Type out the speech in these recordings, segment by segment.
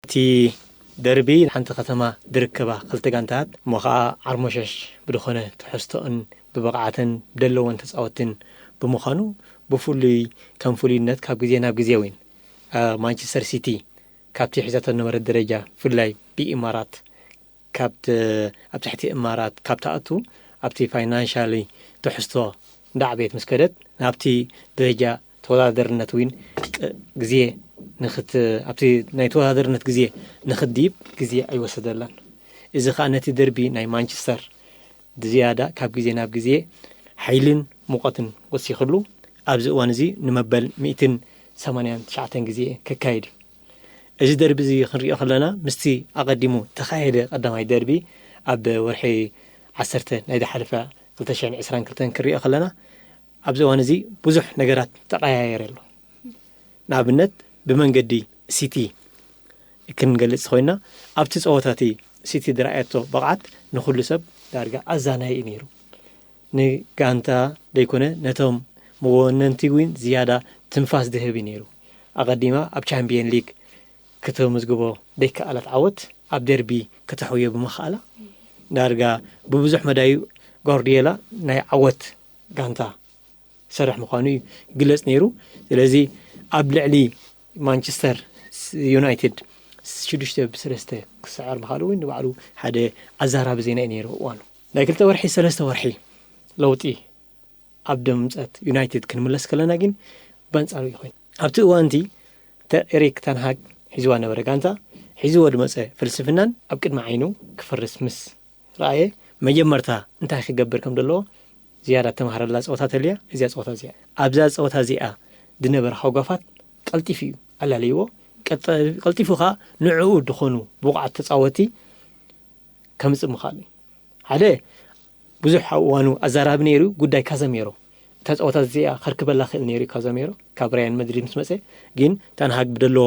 እቲ ደርቢ ሓንቲ ከተማ ዝርከባ ክልተ ጋንታት እሞ ከዓ ዓርሞሸሽ ብዝኾነ ትሕዝቶን ብብቕዓተን ብደለዎን ተፃወትን ብምዃኑ ብፍሉይ ከም ፍሉይነት ካብ ግዜ ናብ ግዜ እውን ማንቸስተር ሲቲ ካብቲ ሒዛቶ ዝነበረት ደረጃ ብፍላይ ብኢማራት ካብ ኣብ ትሕቲ እማራት ካብ ትኣቱ ኣብቲ ፋይናንሻሊ ትሕዝቶ እንዳዕበየት ምስ ከደት ናብቲ ደረጃ ተወዳደርነት እውን ግዜ ንክት ኣብቲ ናይ ተወዳደርነት ግዜ ንክድይብ ግዜ ኣይወሰደላን። እዚ ከዓ ነቲ ደርቢ ናይ ማንቸስተር ብዝያዳ ካብ ግዜ ናብ ግዜ ሓይልን ሙቐትን ወሲኽሉ ኣብዚ እዋን እዚ ንመበል ሚእትን ሰማንያን ትሽዓተን ግዜ ክካየድ እዩ። እዚ ደርቢ እዚ ክንሪኦ ከለና ምስቲ ኣቐዲሙ ተኻየደ ቀዳማይ ደርቢ ኣብ ወርሒ ዓሰርተ ናይ ዝሓለፈ ክልተ ሽሕን ዕስራን ክልተን ክንሪኦ ከለና ኣብዚ እዋን እዚ ብዙሕ ነገራት ተቐያየረ ኣሎ። ንኣብነት ብመንገዲ ሲቲ ክንገልጽ ኮይና ኣብቲ ጸወታ እቲ ሲቲ ዝረኣየቶ ብቕዓት ንኹሉ ሰብ ዳርጋ ኣዛናይ እዩ ነይሩ። ንጋንታ ዘይኮነ ነቶም መወነንቲ እውን ዝያዳ ትንፋስ ዝህብ እዩ ነይሩ። ኣቐዲማ ኣብ ቻምፒየን ሊግ ከተመዝግቦ ዘይከኣለት ዓወት ኣብ ደርቢ ከተሕውዮ ብምኽኣላ ዳርጋ ብብዙሕ መዳዩ ጓርዲዮላ ናይ ዓወት ጋንታ ዝሰርሕ ምዃኑ እዩ ይግለጽ ነይሩ። ስለዚ ኣብ ልዕሊ ማንቸስተር ዩናይትድ ሽዱሽተ ብሰለስተ ክስዕር ምኻሉ እውን ንባዕሉ ሓደ ኣዛራቢ ዜና እዩ ነይሩ እዋኑ። ናይ ክልተ ወርሒ ሰለስተ ወርሒ ለውጢ ኣብ ድምፀት ዩናይትድ ክንምለስ ከለና ግን በንጻሩ እዩ ኮይኑ ኣብቲ እዋን እቲ ተኤሪክ ተንሃግ ሒዝዋ ነበረ ጋንታ ሒዝዎ ድመፀ ፍልስፍናን ኣብ ቅድሚ ዓይኑ ክፈርስ ምስ ረኣየ መጀመርታ እንታይ ክገብር ከም ዘለዎ ዝያዳ ተምሃረላ ፀወታ ተልያ እዚኣ ፀወታ እዚኣ ኣብዛ ፀወታ እዚኣ ዝነበረ ሃጓፋት ቀልጢፉ እዩ ኣላለይዎ። ቀልጢፉ ከዓ ንዕኡ ዝኾኑ ብቑዓት ተፃወቲ ከምፅእ ምኻሉ ሓደ ብዙሕ ኣብ እዋኑ ኣዛራቢ ነይሩ ጉዳይ ካዘሜሮ እታ ፀወታ እዚኣ ከርክበላ ክእል ነይሩ ካዘሜሮ ካብ ሪያል መድሪድ ምስ መፀ ግን ተንሃግ ብደለዎ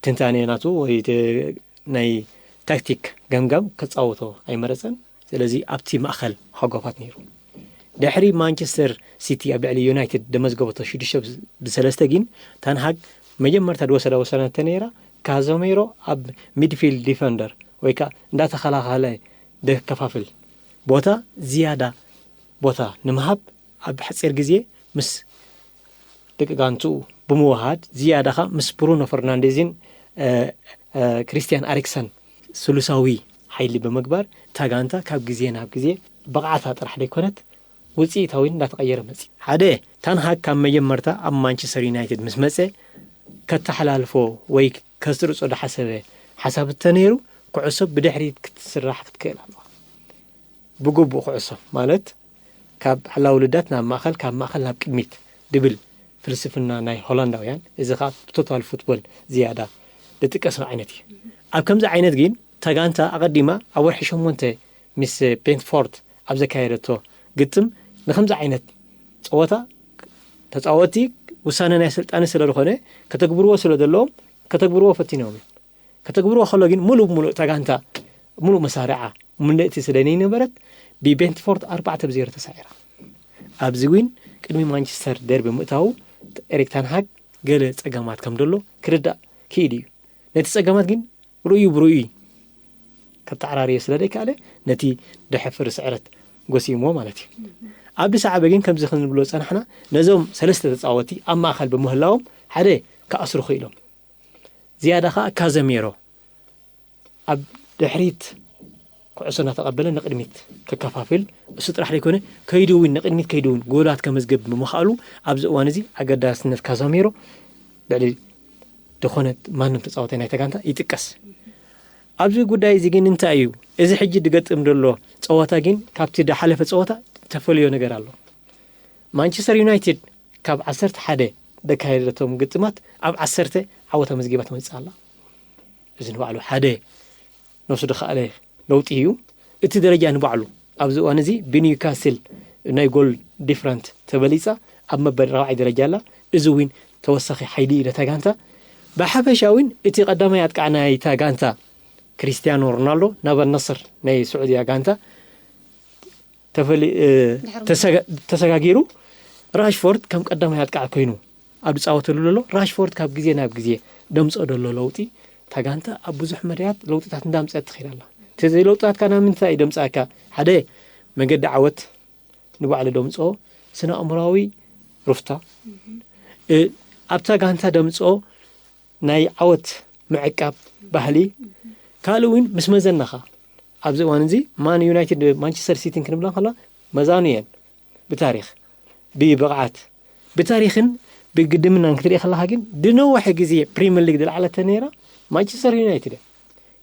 ትንታኔ ናቱ ወይ ናይ ታክቲክ ገምጋም ከፃወቶ ኣይመረፀን። ስለዚ ኣብቲ ማእኸል ሃጓፋት ነይሩ። ድሕሪ ማንቸስተር ሲቲ ኣብ ልዕሊ ዩናይትድ ደመዝገበቶ ሽዱሽተ ብሰለስተ ግን ታንሃግ መጀመርታ ዝወሰዳ ወሰነ ተነይራ ካዘሜሮ ኣብ ሚድፊልድ ዲፈንደር ወይ ከዓ እንዳተኸላኸለ ደከፋፍል ቦታ ዝያዳ ቦታ ንምሃብ ኣብ ሓፂር ግዜ ምስ ደቂ ጋንትኡ ብምውሃድ ዝያዳ ከዓ ምስ ብሩኖ ፈርናንዴዝን ክሪስቲያን ኣሪክሰን ስሉሳዊ ሓይሊ ብምግባር እታ ጋንታ ካብ ግዜ ናብ ግዜ ብቕዓታ ጥራሕ ዘይኮነት ውፅኢታዊ እንዳተቐየረ መፂ ሓደ ታንሃግ ካብ መጀመርታ ኣብ ማንቸስተር ዩናይትድ ምስ መፀ ከተሓላልፎ ወይ ከስርፆ ዝሓሰበ ሓሳብ እንተነይሩ ኩዕሶ ብድሕሪት ክትስራሕ ክትክእል ኣለዋ ብግቡእ ኩዕሶ ማለት ካብ ዕላዊ ልዳት ናብ ማእኸል ካብ ማእኸል ናብ ቅድሚት ድብል ፍልስፍና ናይ ሆላንዳውያን እዚ ከዓ ብቶታል ፉትቦል ዝያዳ ዝጥቀስ ዓይነት እዩ ኣብ ከምዚ ዓይነት ግን ተጋንታ ኣቐዲማ ኣብ ወርሒ ሸሞንተ ምስ ቤንትፎርድ ኣብ ዘካየደቶ ግጥም ንከምዚ ዓይነት ፀወታ ተፃወቲ ውሳነ ናይ ኣሰልጣኒ ስለ ዝኾነ ከተግብርዎ ስለ ዘለዎም ከተግብርዎ ፈቲኖም እዮም። ከተግብርዎ ከሎ ግን ሙሉእ ብሙሉእ እታ ጋንታ ሙሉእ መሳርዓ ምልእቲ ስለ ዘይነበረት ብቤንትፎርድ ኣርባዕተ ብዜሮ ተሳዒራ። ኣብዚ ዊን ቅድሚ ማንቸስተር ደርቢ ምእታዉ ኤሪክ ታንሃግ ገለ ፀገማት ከም ደሎ ክርዳእ ክኢሉ እዩ። ነቲ ፀገማት ግን ርእዩ ብርእዩ ከተዓራርዮ ስለ ዘይከኣለ ነቲ ደሐፍር ስዕረት ጎሲምዎ ማለት እዩ። ኣብ ድሳዕበ ግን ከምዚ ክንብሎ ጸናሕና ነዞም ሰለስተ ተጻወቲ ኣብ ማእከል ብምህላዎም ሓደ ክኣስሩ ክኢሎም ዝያዳ ከኣ ካዘሜሮ ኣብ ድሕሪት ኩዕሶ እናተቐበለ ንቕድሚት ከከፋፍል እሱ ጥራሕ ዘይኮነ ከይዱ እውን ንቕድሚት ከይዱ እውን ጎላት ከመዝገብ ብምኽኣሉ ኣብዚ እዋን እዚ ኣገዳስነት ካዛሜሮ ልዕሊ ዝኾነ ማንም ተፃወታይ ናይታ ጋንታ ይጥቀስ። ኣብዚ ጉዳይ እዚ ግን እንታይ እዩ እዚ ሕጂ ዝገጥም ዘሎ ፀወታ ግን ካብቲ ዝሓለፈ ፀወታ ተፈልዮ ነገር ኣሎ። ማንቸስተር ዩናይትድ ካብ ዓሰርተ ሓደ ዘካየደቶም ግጥማት ኣብ ዓሰርተ ዓወት ኣመዝጊባ ትመፅእ ኣላ። እዚ ንባዕሉ ሓደ ነብሱ ዝኸኣለ ለውጢ እዩ። እቲ ደረጃ ንባዕሉ ኣብዚ እዋን እዚ ብኒውካስል ናይ ጎል ዲፍረንት ተበሊፃ ኣብ መበል ራብዓይ ደረጃ ኣላ። እዚ እውን ተወሳኺ ሓይሊ እዩ ነታ ጋንታ። ብሓፈሻ እውን እቲ ቀዳማይ ኣጥቃዕ ናይታ ጋንታ ክሪስቲያኖ ሮናልዶ ናብ ኣልነስር ናይ ስዑድያ ጋንታ ተፈሊ ተሰጋጊሩ ራሽፎርድ ከም ቀዳማይ ኣጥቃዕ ኮይኑ ኣብ ዝፃወተሉ ዘሎ ራሽፎርድ ካብ ግዜ ናብ ግዜ ደምፅኦ ዘሎ ለውጢ፣ እታ ጋንታ ኣብ ብዙሕ መዳያት ለውጥታት እንዳምፀት ትኽእል ኣላ። እቲ ለውጥታት ካና ምንታይ እዩ ደምፃካ? ሓደ፣ መገዲ ዓወት ንባዕሉ ደምፅኦ ስነ ኣእምራዊ ሩፍታ፣ ኣብታ ጋንታ ደምፅኦ ናይ ዓወት ምዕቃብ ባህሊ፣ ካልእ እውን ምስ መዘናኻ፣ ኣብዚ እዋን እዚ ማን ዩናይትድ ማንቸስተር ሲቲን ክንብላ ከላ መዛኑ እየን፣ ብታሪክ፣ ብብቕዓት፣ ብታሪክን ብግድምናን ክትርኢ ከለካ ግን፣ ድነዋሐ ግዜ ፕሪምየር ሊግ ዝለዓለተ ነይራ ማንቸስተር ዩናይትድ።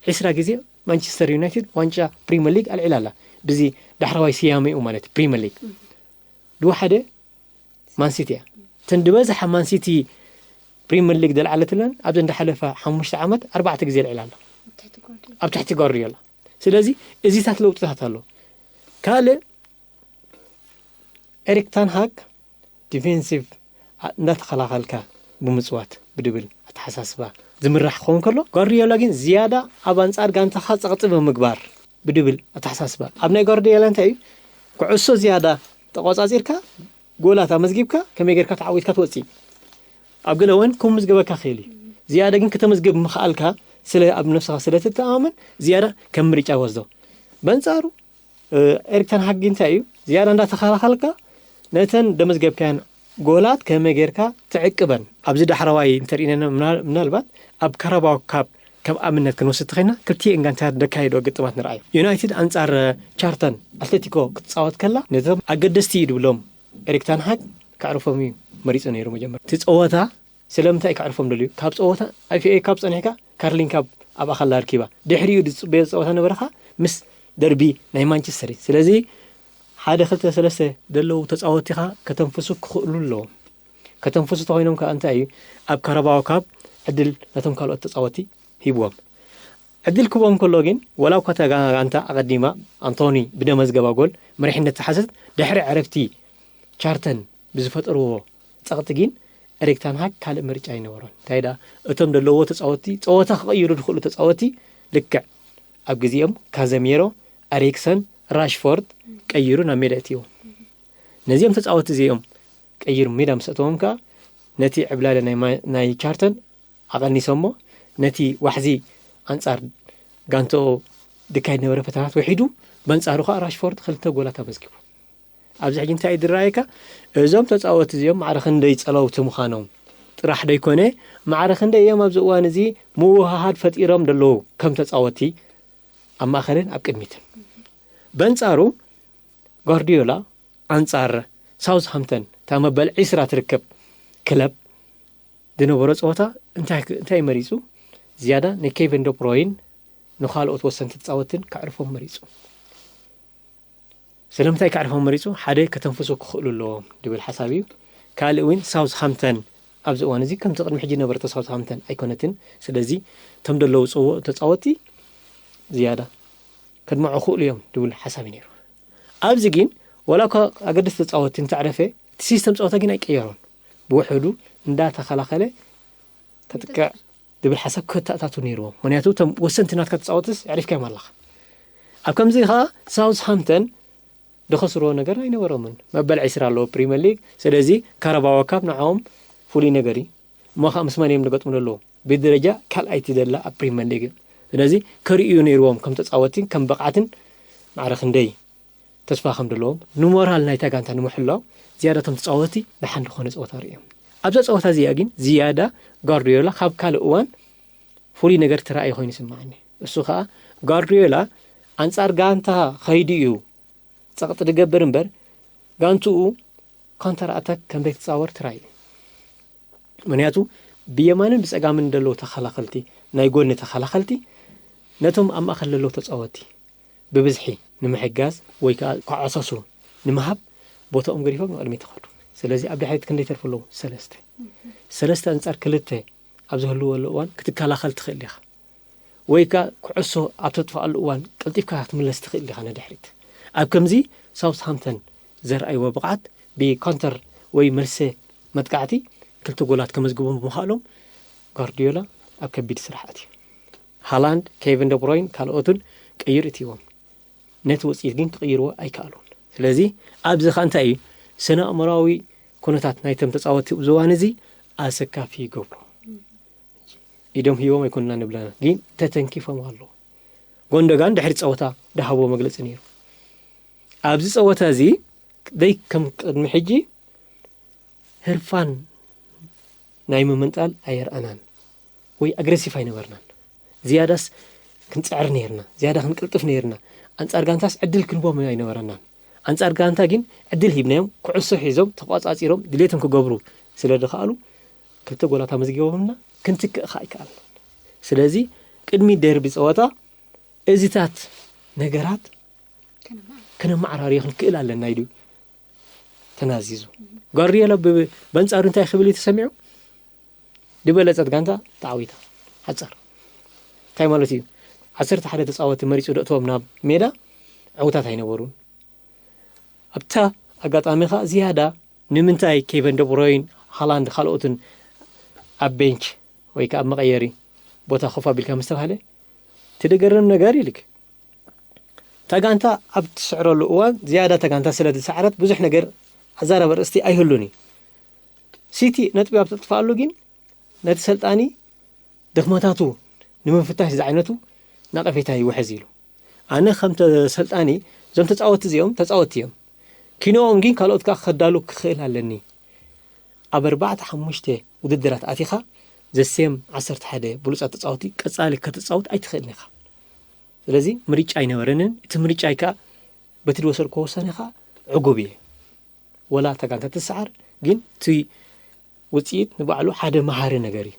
ዒስራ ግዜ ማንቸስተር ዩናይትድ ዋንጫ ፕሪምየር ሊግ ኣልዒላ ኣላ። ብዚ ዳሕረዋይ ስያሜኡ ማለት ፕሪምየር ሊግ። ድወሓደ ማንሲቲ እያ። እተን ዝበዝሓ ማንሲቲ ፕሪምየር ሊግ ዘልዓለትለን ኣብዘን ዝሓለፋ ሓሙሽተ ዓመት ኣርባዕተ ግዜ ኣልዒላ ኣላ፣ ኣብ ትሕቲ ጓርዲዮላ። ስለዚ እዚታት ለውጥታት ኣሎ። ካልእ፣ ኤሪክ ታንሃግ ዲፌንሲቭ እንዳተኸላኸልካ ብምፅዋት ብድብል ኣተሓሳስባ ዝምራሕ ክኸውን ከሎ፣ ጓርዲዮላ ግን ዝያዳ ኣብ ኣንጻር ጋንታኻ ጸቕጢ ብምግባር ብድብል ኣተሓሳስባ። ኣብ ናይ ጓርዲዮላ እንታይ እዩ? ኩዕሶ ዝያዳ ተቆጻጺርካ ጎላት ኣመዝጊብካ ከመይ ጌርካ ተዓዊትካ ትወጽእ? ኣብ ገለ እዋን ክምዝገበካ ክእል እዩ። ዝያዳ ግን ከተመዝግብ ምኽኣልካ ስለ ኣብ ነፍስኻ ስለ ትተኣማመን ዝያዳ ከም ምርጫ ወስዶ። በንጻሩ ኤሪክ ተን ሃግ እንታይ እዩ ዝያዳ እንዳተኸላኸልካ ነተን ደመዝገብካያን ጎላት ከመይ ጌርካ ትዕቅበን? ኣብዚ ዳሕረዋይ እንተርኢነን ምናልባት ኣብ ካራባው ካፕ ከም ኣብነት ክንወስድ ተኸይና ክልቲኤን ጋንታት ደካይዶ ግጥማት ንርኣዩ። ዩናይትድ ኣንጻር ቻርተን ኣትሌቲኮ ክትጻወት ከላ ነቶም ኣገደስቲ እዩ ድብሎም ኤሪክ ተን ሃግ ከዕርፎም እዩ መሪጹ ነይሩ። መጀመርያ እቲ ጸወታ ስለምንታይ ከዕርፎም ደልዩ? ካብ ጸወታ ኣብ ኤፍ ኤ ካፕ ጸኒሕካ ካርሊን ካፕ ኣብኣ ከላ ኣርኪባ ድሕሪኡ ዝጽበዮ ጸወታ ነበረኻ ምስ ደርቢ ናይ ማንቸስተር እዩ። ስለዚ ሓደ ክልተ ሰለስተ ዘለዉ ተጻወትቲኻ ከተንፍሱ ክኽእሉ ኣለዎም። ከተንፍሱ ተኾይኖም ከኣ እንታይ እዩ ኣብ ካራባው ካፕ ዕድል ነቶም ካልኦት ተጻወትቲ ሂብዎም። ዕድል ክቦም ከሎ ግን ወላ እኳ እታ ጋንታ ኣቐዲማ ኣንቶኒ ብደመዝገባ ጎል መሪሕነት ተሓዘት ድሕሪ ዕረፍቲ ቻርተን ብዝፈጠርዎ ጸቕጢ ግን ኤሪክ ተን ሃግ ካልእ ምርጫ ኣይነበሮን። እንታይ ደኣ እቶም ዘለዎ ተጻወቲ ጸወታ ክቕይሩ ዝኽእሉ ተጻወቲ ልክዕ ኣብ ግዜኦም ካዘሚሮ፣ ኤሪክሰን፣ ራሽፎርድ ቀይሩ ናብ ሜዳ እትዎም። ነዚኦም ተጻወቲ እዚኦም ቀይሩ ሜዳ ምስ ኣተዎም ከኣ ነቲ ዕብላለ ናይ ቻርተን ኣቐኒሶሞ ነቲ ዋሕዚ ኣንጻር ጋንትኡ ድካየድ ነበረ ፈተናት ውሒዱ በንጻሩ ከኣ ራሽፎርድ ክልተ ጎላት ኣመዝጊቡ። ኣብዚ ሕጂ እንታይ እዩ ዝረኣየካ? እዞም ተጻወቲ እዚኦም ማዕረ ክንደይ ጸለውቲ ምዃኖም ጥራሕ ደይኮነ ማዕረ ክንደይ እዮም ኣብዚ እዋን እዚ ምውህሃድ ፈጢሮም ዘለዉ ከም ተጻወቲ ኣብ ማእኸልን ኣብ ቅድሚትን። በንጻሩ ጓርዲዮላ ኣንጻር ሳውዝሃምተን እታ መበል ዒስራ ትርከብ ክለብ ዝነበሮ ጸወታ እንታይ እንታይ መሪጹ? ዝያዳ ንኬቨን ደብሮይን ንኻልኦት ወሰንቲ ተጻወትን ከዕርፎም መሪጹ። ስለምንታይ ከዕርፎም መሪጹ? ሓደ ከተንፍሱ ክኽእሉ ኣለዎም ድብል ሓሳብ እዩ። ካልእ እውን ሳውዝሃምተን ኣብዚ እዋን እዚ ከምቲ ቅድሚ ሕጂ ነበርቶ ሳውዝሃምተን ኣይኮነትን። ስለዚ እቶም ደለዉ ተጻወቲ ዝያዳ ከድምዑ ክኽእሉ እዮም ድብል ሓሳብ እዩ ነይሩ። ኣብዚ ግን ወላ እኳ ኣገደስቲ ተጻወቲ እንተዕረፈ እቲ ሲስተም ጸወታ ግን ኣይቀየሮን። ብውሕዱ እንዳተኸላኸለ ከጥቅዕ ድብል ሓሳብ ከተኣታቱ ነይርዎ። ምክንያቱ እቶም ወሰንቲ ናትካ ተጻወትስ ዕሪፍካዮም ኣለኻ። ኣብ ከምዚ ከኣ ሳውዝሃምተን ዝኸስርዎ ነገር ኣይነበሮምን። መበል ዒስራ ኣለዎ ፕሪምየር ሊግ። ስለዚ ካራባዋ ካፕ ንዓኦም ፍሉይ ነገር እዩ። እሞ ከዓ ምስ መን እዮም ዝገጥሙ ዘለዉ? ብደረጃ ካልኣይቲ ዘላ ኣብ ፕሪምየር ሊግ። ስለዚ ከርእዩ ነይርዎም ከም ተጻወትን ከም ብቕዓትን ማዕረ ክንደይ ተስፋ ከም ዘለዎም ንሞራል ናይታ ጋንታ ንምሕላው ዝያዳ እቶም ተጻወቲ ደሓን ዝኾነ ጸወታ ርእዮም። ኣብዛ ጸወታ እዚኣ ግን ዝያዳ ጓርዲዮላ ካብ ካልእ እዋን ፍሉይ ነገር ተራእዩ ኮይኑ ይስምዓኒ። እሱ ከዓ ጓርዲዮላ ኣንጻር ጋንታ ኸይዱ እዩ ጸቕጢ ዝገብር እምበር ጋንትኡ ካውንተር ኣታክ ከም ዘይትጻወር ተራእዩ። ምክንያቱ ብየማንን ብጸጋምን ዘለዉ ተኸላኸልቲ ናይ ጎኒ ተኸላኸልቲ ነቶም ኣብ ማእከል ዘለዉ ተጻወቲ ብብዝሒ ንምሕጋዝ ወይ ከዓ ክዓሰሱ ንምሃብ ቦታኦም ገዲፎም ንቕድሚት ይኸዱ። ስለዚ ኣብ ድሕሪት ክንደይ ተርፉ ኣለዉ? ሰለስተ። ሰለስተ ኣንጻር ክልተ ኣብ ዝህልወሉ እዋን ክትከላኸል ትኽእል ኢኻ። ወይ ከዓ ኩዕሶ ኣብ ተጥፍኣሉ እዋን ቀልጢፍካ ክትምለስ ትኽእል ኢኻ ንድሕሪት። ኣብ ከምዚ ሳውስሃምተን ዘርኣይዎ ብቕዓት ብካውንተር ወይ መልሰ መጥቃዕቲ ክልተ ጎላት ከመዝግቡ ብምኽኣሎም ጓርዲዮላ ኣብ ከቢድ ስራሕ ኣትዩ። ሃላንድ፣ ኬቨን ደብሮይን ካልኦትን ቀይሩ እትዎም ነቲ ውፅኢት ግን ክቕይርዎ ኣይከኣሉን። ስለዚ ኣብዚ ኸ እንታይ እዩ ስነ ኣእምራዊ ኩነታት ናይቶም ተፃወቲ ኣብዚ እዋን እዚ ኣሰካፊ ይገብሮ። ኢዶም ሂቦም ኣይኮንና ንብለና፣ ግን ተተንኪፎም ኣለዉ። ጎንደጋን ድሕሪ ጸወታ ድሃቦ መግለጺ ነይሩ። ኣብዚ ጸወታ እዚ ደይ ከም ቅድሚ ሕጂ ህርፋን ናይ ምምንጣል ኣየርኣናን ወይ ኣግሬሲቭ ኣይነበርናን። ዝያዳስ ክንጽዕር ነይርና፣ ዝያዳ ክንቅልጥፍ ነይርና። ኣንጻር ጋንታስ ዕድል ክንቦም ኣይነበረናን። ኣንጻር ጋንታ ግን ዕድል ሂብናዮም፣ ኩዕሶ ሒዞም ተቋጻጺሮም ድሌቶም ክገብሩ ስለ ዝኸኣሉ ክልተ ጎላት ኣመዝጊቦምና ክንትክእ ከኣ ኣይከኣልናን። ስለዚ ቅድሚ ደርቢ ጸወታ እዚታት ነገራት ከነመዓራርዮ ክንክእል ኣለና ኢሉ ተናዚዙ። ጓርዲዮላ ብ-፣ በንጻሩ እንታይ ክብል እዩ ተሰሚዑ? ዝበለጸት ጋንታ ተዓዊታ። ሓጻር እንታይ ማለት እዩ? ዓሰርተ ሓደ ተጻወቲ መሪጹ ደእትዎም ናብ ሜዳ ዕውታት ኣይነበሩን። ኣብታ ኣጋጣሚ ኸኣ ዝያዳ ንምንታይ ኬቨን ደብሮይን፣ ሃላንድ፣ ካልኦትን ኣብ ቤንች ወይ ከኣ ኣብ መቐየሪ ቦታ ኮፍ ኣቢልካ ምስ ተባህለ፣ እቲ ደገርም ነገር ኢልክ፣ እታ ጋንታ ኣብ ትስዕረሉ እዋን ዝያዳ እታ ጋንታ ስለ ዝሰዕረት ብዙሕ ነገር ኣዛራቢ ኣርእስቲ ኣይህሉን እዩ። ሲቲ ነጥቢ ኣብ ተጥፍኣሉ ግን ነቲ ሰልጣኒ ድኽመታቱ ንምፍታሽ ዝዓይነቱ ነቐፌታ ይውሕዝ ኢሉ። ኣነ ከም ተሰልጣኒ እዞም ተጻወትቲ እዚኦም ተጻወትቲ እዮም። ኪኖኦም ግን ካልኦት ከኣ ከዳሉ ክኽእል ኣለኒ። ኣብ ኣርባዕተ ሓሙሽተ ውድድራት ኣቲኻ ዘሴም ዓሰርተ ሓደ ብሉጻት ተጻወቲ ቀጻሊ ከተጻውት ኣይትኽእልን ኢኻ። ስለዚ ምርጫ ኣይነበረንን። እቲ ምርጫይ ከኣ በቲ ዝወሰድኩዎ ውሳኔ ከኣ ዕጉብ እየ። ወላ እታ ጋንታ ትሰዓር፣ ግን እቲ ውጽኢት ንባዕሉ ሓደ መሃሪ ነገር እዩ።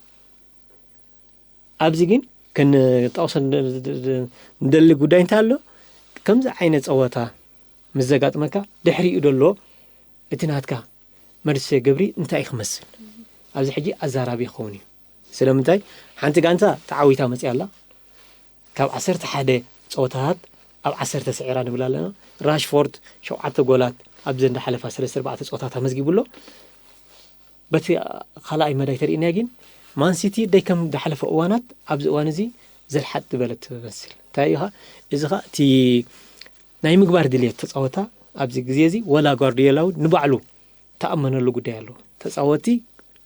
ኣብዚ ግን ክንጠቕሶ ንደ-፣ ንደሊ ጉዳይ እንታይ ኣሎ? ከምዚ ዓይነት ጸወታ ምስ ዘጋጥመካ ድሕሪኡ ደሎ እቲ ናትካ መልሰ ግብሪ እንታይ እዩ ክመስል? ኣብዚ ሕጂ ኣዛራቢ ይኸውን እዩ። ስለምንታይ? ሓንቲ ጋንታ ተዓዊታ መጽያ ኣላ። ካብ ዓሰርተ ሓደ ጸወታታት ኣብ ዓሰርተ ስዒራ ንብል ኣለና። ራሽፎርድ ሸውዓተ ጎላት ኣብዘን ዝሓለፋ ሰለስተ ኣርባዕተ ጸወታታት ኣመዝጊቡ ኣሎ። በቲ ካልኣይ መዳይ ተሪእናዮ ግን ማንሲቲ ደይ ከም ዝሓለፈ እዋናት ኣብዚ እዋን እዚ ዘልሓጥ ዝበለት ትመስል። እንታይ እዩ ኸኣ? እዚ ኸኣ እቲ ናይ ምግባር ድልየት ተጻወታ ኣብዚ ግዜ እዚ ወላ ጓርዲዮላ እውን ንባዕሉ ተኣመነሉ ጉዳይ ኣሎ። ተጻወቲ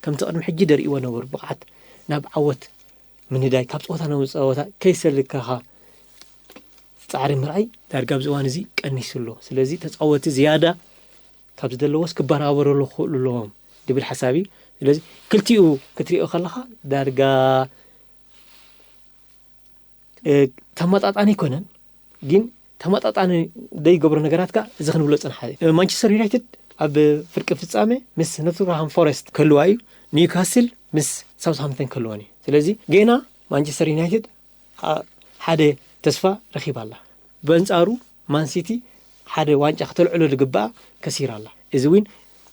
ከምቲ ቅድሚ ሕጂ ደርእይዎ ነበሩ ብቕዓት ናብ ዓወት ምንዳይ፣ ካብ ጸወታ ናብ ጸወታ ከይሰልካኻ ጻዕሪ ምርኣይ ዳርጋ ኣብዚ እዋን እዚ ቀኒሱ ኣሎ። ስለዚ ተጻወቲ ዝያዳ ካብ ዝደለዎስ ክበራበረሉ ክኽእሉ ኣለዎም ድብል ሓሳብ እዩ። ስለዚ ክልቲኡ ክትሪኦ ከለኻ ዳርጋ፣ እ፣ ተመጣጣኒ ኣይኮነን፣ ግን ተመጣጣኒ ዘይገብሮ ነገራት ከኣ እዚ ክንብሎ ጽንሓ እዩ። እ፣ ማንቸስተር ዩናይትድ ኣብ ፍርቂ ፍጻሜ ምስ ኖቲንግሃም ፎረስት ክህልዋ እዩ። ኒውካስል ምስ ሳውዝሃምፕተን ክህልወን እዩ። ስለዚ ጌና ማንቸስተር ዩናይትድ፣ ኣ፣ ሓደ ተስፋ ረኺባ ኣላ። በንጻሩ ማንሲቲ ሓደ ዋንጫ ከተልዕሎ ዝግባኣ ከሲራ ኣላ። እዚ እውን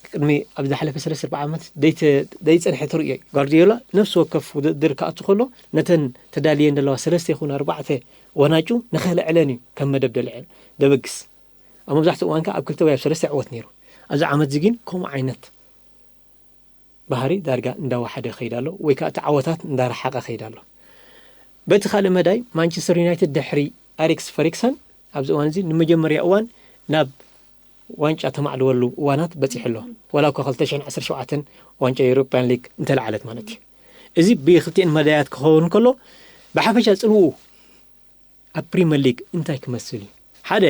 ቅድሚ ኣብ ዝሓለፈ ሰለስተ ኣርባዓ ዓመት ደይተ-፣ ደይጸንሐ ተርእዮ እዩ። ጓርዲዮላ ነፍሲ ወከፍ ውድድር ክኣቱ ከሎ ነተን ተዳልየን ዘለዋ ሰለስተ ይኹን ኣርባዕተ ዋንጫ ንኸልዕለን እዩ ከም መደብ ደልዐን ደበግስ። ኣብ መብዛሕትኡ እዋን ከኣ ኣብ ክልተ ወይ ኣብ ሰለስተ ይዕወት ነይሩ። ኣብዚ ዓመት እዚ ግን ከምኡ ዓይነት ባህሪ ዳርጋ እንዳወሓደ ይኸይድ ኣሎ፣ ወይ ከኣ እቲ ዓወታት እንዳረሓቐ ይኸይድ ኣሎ። በቲ ካልእ መዳይ ማንቸስተር ዩናይትድ ድሕሪ ኣሌክስ ፈሪክሰን ኣብዚ እዋን እዚ ንመጀመርያ እዋን ናብ ዋንጫ ተማዕድወሉ እዋናት በጺሑ ኣሎ። ወላ እኳ ክልተ ሽሕን ዓሰርተ ሸውዓተን ዋንጫ ዩሮፕያን ሊግ እንተለዓለት ማለት እዩ። እዚ ብክልቲኤን መዳያት ክኸውን ከሎ ብሓፈሻ ጽልውኡ ኣብ ፕሪምየር ሊግ እንታይ ክመስል እዩ? ሓደ፣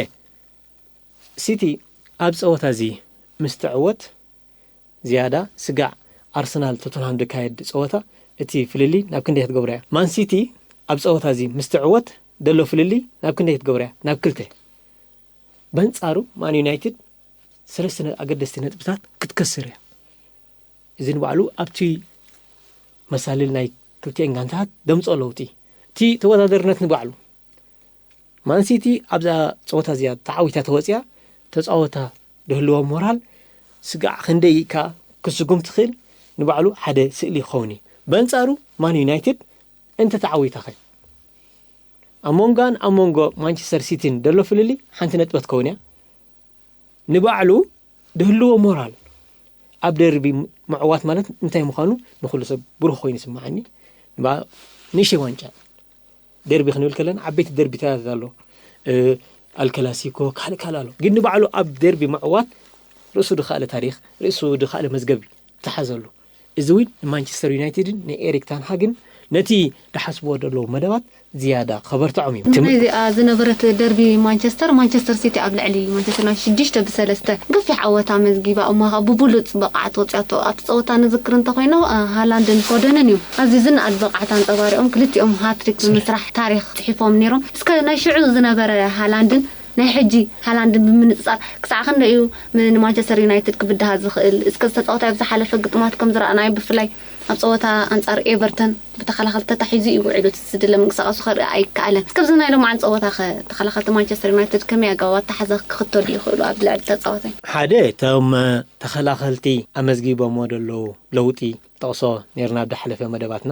ሲቲ ኣብ ጸወታ እዚ ምስ ትዕወት ዝያዳ ስጋዕ ኣርሰናል ቶተንሃም ዝካየድ ጸወታ እቲ ፍልልይ ናብ ክንደይ ክትገብሮ እያ? ማን ሲቲ ኣብ ጸወታ እዚ ምስ ትዕወት ዘሎ ፍልልይ ናብ ክንደይ ክትገብሮ እያ? ናብ ክልተ። በንጻሩ ማን ዩናይትድ ሰለስተ ነ-፣ ኣገደስቲ ነጥብታት ክትከስር እያ። እዚ ንባዕሉ ኣብቲ መሳልል ናይ ክልቲኤን ጋንታታት ደምጾ ለውጢ። እቲ ተወዳደርነት ንባዕሉ ማንሲቲ ኣብዛ ጸወታ እዚኣ ተዓዊታ ተወጽያ፣ ተጻወታ ድህልዎ ሞራል ስጋዕ ክንደይ ኢካ ክስጉም ትኽእል ንባዕሉ ሓደ ስእሊ ይኸውን እዩ። በንጻሩ ማን ዩናይትድ እንተ ተዓዊታኸ? ኣብ መንጎኣን ኣብ መንጎ ማንቸስተር ሲቲን ደሎ ፍልልይ ሓንቲ ነጥቢ ትኸውን እያ። ንባዕሉ ድህልዎ ሞራል ኣብ ደርቢ ምዕዋት ማለት እንታይ ምዃኑ ንኹሉ ሰብ ብሩህ ኮይኑ ይስምዓኒ። ንባ-፣ ንእሽተይ ዋንጫ ደርቢ ክንብል ከለና ዓበይቲ ደርቢታት ኣሎ። እ፣ ኣልከላሲኮ፣ ካልእ ካልእ ኣሎ። ግን ንባዕሉ ኣብ ደርቢ ምዕዋት ርእሱ ድኻእለ ታሪኽ፣ ርእሱ ድኻእለ መዝገብ ተሓዘሉ። እዚ እውን ንማንቸስተር ዩናይትድን ንኤሪክ ታንሃግን ነቲ ዝሓስብዎ ዘለዉ መደባት ዝያዳ ከበርትዖም እዩ። ናይዚኣ ዝነበረት ደርቢ ማንቸስተር ማንቸስተር ሲቲ ኣብ ልዕሊ ማንቸስተር ዩናይትድ ሽዱሽተ ብሰለስተ ገፊሕ ዓወታ መዝጊባ፣ እሞ ብብሉፅ ብቕዓት ወፂኣቶ ኣብቲ ፀወታ ንዝክር እንተኮይና ሃላንድን ፎደንን እዮም ኣብዚ ዝነኣድ ብቕዓት ኣንፀባሪቖም ክልቲኦም ሃትሪክ ብምስራሕ ታሪክ ፅሒፎም ነይሮም። እስከ ናይ ሽዑ ዝነበረ ሃላንድን ናይ ሕጂ ሃላንድን ብምንፅፃር ክሳዕ ክንደይ እዩ ንማንቸስተር ዩናይትድ ክብድሃ ዝኽእል? እስከ ዝተፃወታ ኣብ ዝሓለፈ ግጥማት ከም ዝረኣናዮ ብፍላይ ኣብ ፀወታ ኣንፃር ኤቨርተን ብተኸላኸልቲ ተታሒዙ እዩ ውዒሉ፣ ዝድለ ምንቅስቃሱ ከርኢ ኣይከኣለን። እስከ ኣብዚ ናይ ሎማዓን ፀወታ ኸ ተኸላኸልቲ ማንቸስተር ዩናይትድ ከመይ ኣገባብ ኣተሓዛ ክኽተሉ ይኽእሉ ኣብ ልዕሊ ተፃዋታይ? ሓደ እቶም ተኸላኸልቲ ኣመዝጊቦሞ ዘለዉ ለውጢ ጠቕሶ ነርና ኣብ ዝሓለፈ መደባትና፣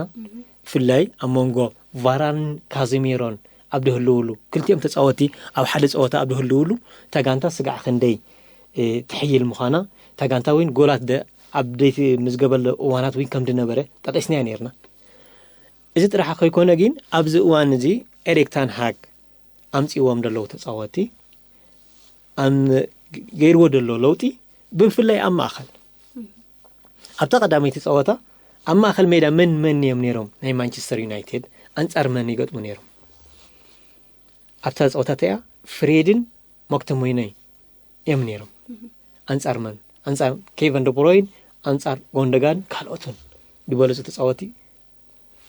ብፍላይ ኣብ መንጎ ቫራንን ካዘሚሮን ኣብ ዝህልውሉ ክልቲኦም ተፃወቲ ኣብ ሓደ ፀወታ ኣብ ዝህልውሉ እታ ጋንታ ስጋዕ ክንደይ ትሕይል ምዃና፣ እታ ጋንታ እውን ጎላት ኣብ ዘይትምዝገበሉ እዋናት እውን ከም ዝነበረ ጠቂስናዮ ነርና። እዚ ጥራሕ ከይኮነ ግን ኣብዚ እዋን እዚ ኤሪክ ታንሃግ ኣምፅዎም ዘለዉ ተፃወቲ ኣብ ገይርዎ ዘሎ ለውጢ ብፍላይ ኣብ ማእኸል ኣብታ ቀዳመይቲ ፀወታ ኣብ ማእኸል ሜዳ መን መን እዮም ነይሮም ናይ ማንቸስተር ዩናይትድ ኣንፃር መን ይገጥሙ ነይሮም? ኣብታ ፀወታ እቲኣ ፍሬድን ማክቶሞይናይ እዮም ነይሮም። ኣንፃር መን? ኣንፃር ኬቨን ደብሮይን ኣንፃር ጎንደጋን ካልኦትን ዝበለፁ ተፃወቲ።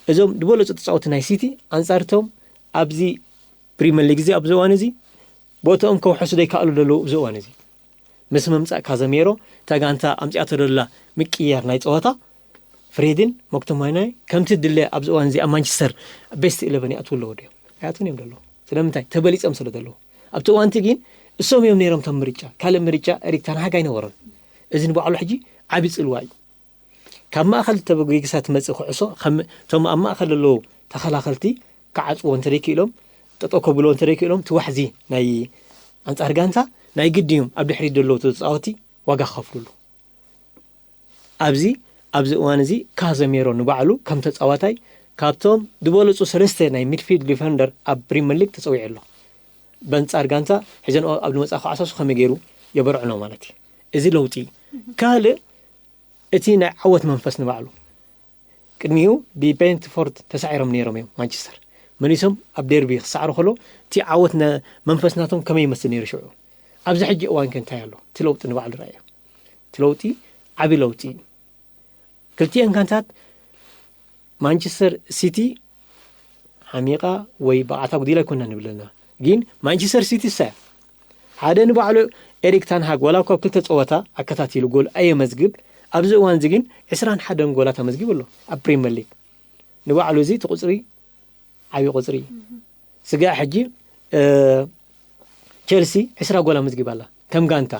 እዞም ዝበለፁ ተፃወቲ ናይ ሲቲ ኣንፃር እቶም ኣብዚ ፕሪምየር ሊግ እዚ ኣብዚ እዋን እዚ ቦትኦም ከውሕሱ ዘይከኣሉ ዘለዉ ኣብዚ እዋን እዚ ምስ ምምፃእ ካዘሜሮ እታ ጋንታ ኣምፅኣቶ ዘላ ምቅያር ናይ ፀወታ ፍሬድን ማክቶማይናይ ከምቲ ድለ ኣብዚ እዋን እዚ ኣብ ማንቸስተር ቤስት ኢለቨን ይኣትዉ ኣለዉ ድዮም? ኣይኣትዉን እዮም ዘለዉ። ስለምንታይ? ተበሊፆም ስለ ዘለዉ። ኣብቲ እዋንቲ ግን እሶም እዮም ነይሮም እቶም ምርጫ። ካልእ ምርጫ ኤሪክ ታንሃግ ኣይነበሮን። እዚ ንባዕሉ ሕጂ ዓብዪ ፅልዋ እዩ። ካብ ማእኸል ተበጊግሳ ትመፅእ ኩዕሶ እቶም ኣብ ማእኸል ዘለዉ ተኸላኸልቲ ክዓፅዎ እንተደይክኢሎም ጠጠው ከብልዎ እንተደይክኢሎም እቲ ዋሕዚ ናይ ኣንፃር ጋንታ ናይ ግዲ እዮም ኣብ ድሕሪት ዘለዉ ተፃወቲ ዋጋ ክኸፍሉሉ። ኣብዚ ኣብዚ እዋን እዚ ካዘሜሮ ንባዕሉ ከም ተፃዋታይ ካብቶም ዝበለፁ ሰለስተ ናይ ሚድፊልድ ዲፈንደር ኣብ ፕሪምየር ሊግ ተፀዊዑ ኣሎ። በንፃር ጋንታ ሕዘን ኣብ ዝመፃ ክዓሳሱ ከመይ ገይሩ የበርዕኖ ማለት እዩ። እዚ ለውጢ እዩ። ካልእ እቲ ናይ ዓወት መንፈስ ንባዕሉ ቅድሚኡ ብቤንትፎርድ ተሳዒሮም ነይሮም እዮም ማንቸስተር መሊሶም ኣብ ዴርቢ ክሰዕሩ ከሎ እቲ ዓወት መንፈስ ናቶም ከመይ ይመስል ነይሩ ሽዑ? ኣብዚ ሕጂ እዋን ከ እንታይ ኣሎ? እቲ ለውጢ ንባዕሉ ረኣዮ። እቲ ለውጢ ዓቢ ለውጢ እዩ። ክልቲኤን ጋንታት ማንቸስተር ሲቲ ሓሚቓ ወይ ብቕዓታ ጉዲላ ኣይኮና ንብለና፣ ግን ማንቸስተር ሲቲ ሰ ሓደ ንባዕሉ ኤሪክ ታንሃግ ዋላ እኳ ኣብ ክልተ ፀወታ ኣከታቲሉ ጎል ኣየመዝግብ፣ ኣብዚ እዋን እዚ ግን ዕስራን ሓደን ጎላት ኣመዝጊቡ ኣሎ ኣብ ፕሪምየር ሊግ። ንባዕሉ እዚ እቲ ቁፅሪ ዓብዪ ቁፅሪ እዩ። ስጋዕ ሕጂ ቸልሲ ዕስራ ጎል ኣመዝጊባ ኣላ ከም ጋንታ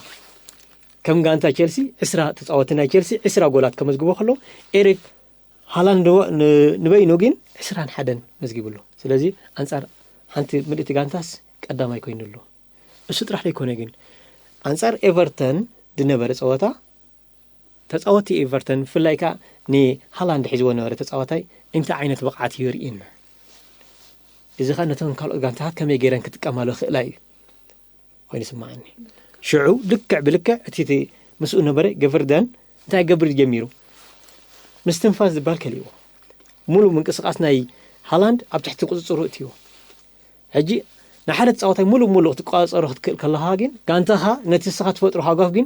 ከም ጋንታ ቸልሲ ዕስራ ተፃወቲ ናይ ቸልሲ ዕስራ ጎላት ከመዝግቦ ከለዉ ኤሪክ ሃላንድ ንበይኑ ግን ዕስራን ሓደን መዝጊቡ ኣሎ። ስለዚ ኣንፃር ሓንቲ ምልእቲ ጋንታስ ቀዳማይ ኮይኑ ኣሎ። እሱ ጥራሕ ዘይኮነ ግን ኣንፃር ኤቨርተን ዝነበረ ፀወታ ተፃወቲ ኤቨርተን ብፍላይ ከዓ ንሃላንድ ሒዝዎ ነበረ ተፃዋታይ እንታይ ዓይነት ብቕዓት እዩ የርእየና። እዚ ከዓ ነተን ካልኦት ጋንታታት ከመይ ገይረን ክጥቀማሉ ክእላ እዩ ኮይኑ ይስማዓኒ። ሽዑ ልክዕ ብልክዕ እቲ ምስኡ ነበረ ገቨርደን እንታይ ገብር ጀሚሩ ምስትንፋስ ዝበሃል ከሊዎ ሙሉእ ምንቅስቃስ ናይ ሃላንድ ኣብ ትሕቲ ቁፅፅሩ እትዎ ሕጂ ንሓደ ተፃዋታይ ሙሉእ ሙሉእ ክትቆፃፀሮ ክትክእል ከለካ ግን ጋንታኻ ነቲ ንስኻ ትፈጥሮ ሃጓፍ ግን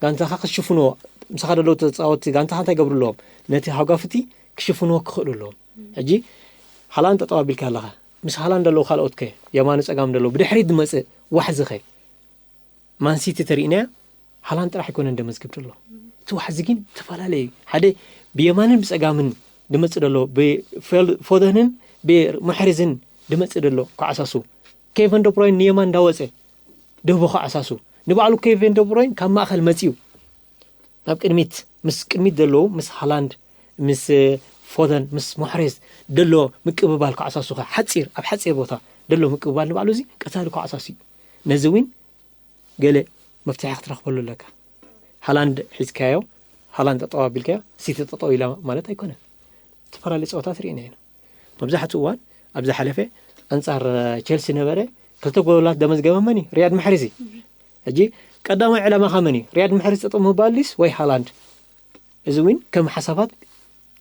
ጋንታኻ ክትሽፍንዎ ምሳኻ ዘለዉ ተፃወቲ ጋንታኻ እንታይ ገብሩ ኣለዎም ነቲ ሃጓፍ እቲ ክሽፍንዎ ክኽእሉ ኣለዎም። ሕጂ ሃላንድ ጠጠው ኣቢልካ ኣለኻ ምስ ሃላንድ ዘለዉ ካልኦት ከ የማኑ ፀጋም ዘለዉ ብድሕሪት ዝመፅእ ዋሕዚ ከ ማንሲቲ ተሪእናያ ሃላንድ ጥራሕ ኣይኮነን ደመዝግብ ዘሎ እቲ ዋሕዚ ግን ዝተፈላለየ ሓደ ብየማንን ብፀጋምን ድመፅእ ዘሎ ብፎደንን ብማሕሪዝን ድመፅእ ዘሎ ኳዓሳሱ ኬቨን ደብሮይን ንየማን እንዳወፀ ደህቦ ኳዓሳሱ ንባዕሉ ኬቨን ደብሮይን ካብ ማእኸል መፅዩ ናብ ቅድሚት ምስ ቅድሚት ዘለዉ ምስ ሃላንድ ምስ ፎደን ምስ ማሕሬዝ ደሎ ምቅብባል ኳዓሳሱ ሓፂር ኣብ ሓፂር ቦታ ደሎ ምቅብባል ንባዕሉ እዚ ቀታሊ ኳዓሳሱ እዩ። ነዚ እውን ገለ መፍትሒ ክትረኽበሉ ኣለካ። ሃላንድ ሒዝካዮ ሃላንድ ጠጠው ኣቢልካዮ ሲቲ ጠጠው ኢላ ማለት ኣይኮነን። ዝተፈላለዩ ፀወታት ርኢና ኢና። መብዛሕትኡ እዋን ኣብ ዝሓለፈ ኣንፃር ቸልሲ ነበረ ክልተ ጎላት ደመዝገበ መን እዩ? ሪያድ ማሕሪዝ እዩ። ሕጂ ቀዳማይ ዕላማኻ መን እዩ? ሪያድ ማሕሪዝ ጠጠው ምባል ድዩስ ወይ ሃላንድ? እዚ እውን ከም ሓሳባት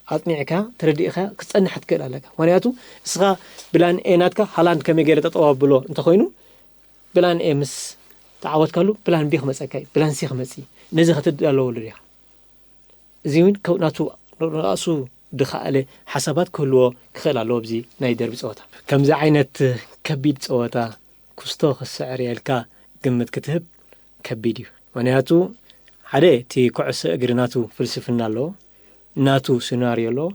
ኣጥኒዕካ ተረዲእካ ክትጸንሕ ትክእል ኣለካ። ምክንያቱ እስኻ ብላን ኤ ናትካ ሃላንድ ከመይ ገይረ ጠጠው ኣብሎ እንተኾይኑ፣ ብላን ኤ ምስ ተዓወትካሉ ብላን ቢ ክመጸካ እዩ፣ ብላን ሲ ክመጽእ እዩ። ነዚ ክትዳለወሉ ዲኻ? እዚ እውን ከ- ናቱ ራእሱ ድኻኣለ ሓሳባት ክህልዎ ክኽእል ኣለዎ። ኣብዚ ናይ ደርቢ ጸወታ ከምዚ ዓይነት ከቢድ ጸወታ ክስቶ ክስዕር የልካ ግምት ክትህብ ከቢድ እዩ። ምክንያቱ ሓደ እቲ ኩዕሶ እግሪ ናቱ ፍልስፍና ኣለዎ፣ ናቱ ሲናሪዮ ኣለዎ።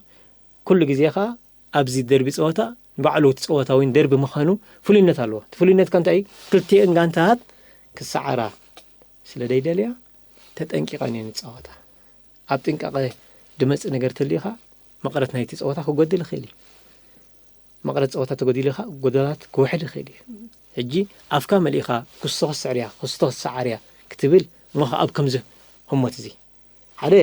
ኩሉ ግዜ ኸዓ ኣብዚ ደርቢ ጸወታ ንባዕሉ እቲ ጸወታ ወይ ደርቢ ምዃኑ ፍሉይነት ኣለዎ። እቲ ፍሉይነት ከ እንታይ እዩ? ክልቲኤን ጋንታት ክሰዓራ ስለ ደይደልያ ተጠንቂቐን እየን ዝጻወታ። ኣብ ጥንቃቐ ድመጽእ ነገር ተልዩኻ መቕረት ናይቲ ጸወታ ክጎድል ይኽእል እዩ። መቕረት ጸወታ ተጎዲሉ ኸዓ ጎደላት ክውሕድ ይኽእል እዩ። ሕጂ ኣፍካ መሊእኻ ክስቶ ክስዕር እያ፣ ክስቶ ክሰዓር እያ ክትብል እሞ ኸዓ ኣብ ከምዚ ህሞት እዚ ሓደ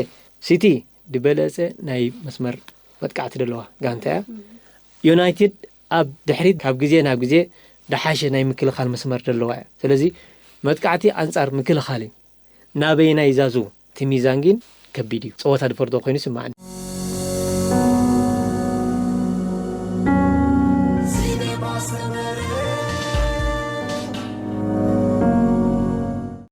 ሲቲ ዝበለጸ ናይ መስመር መጥቃዕቲ ዘለዋ ጋንታ እያ። ዩናይትድ ኣብ ድሕሪት ካብ ግዜ ናብ ግዜ ደሓሸ ናይ ምክልኻል መስመር ዘለዋ እያ። ስለዚ መጥቃዕቲ ኣንጻር ምክልኻል እዩ። ናበይናይ ዛዙ እቲ ሚዛን ግን ከቢድ እዩ። ጸወታ ድፈርዶ ኮይኑ ይስምዓኒ።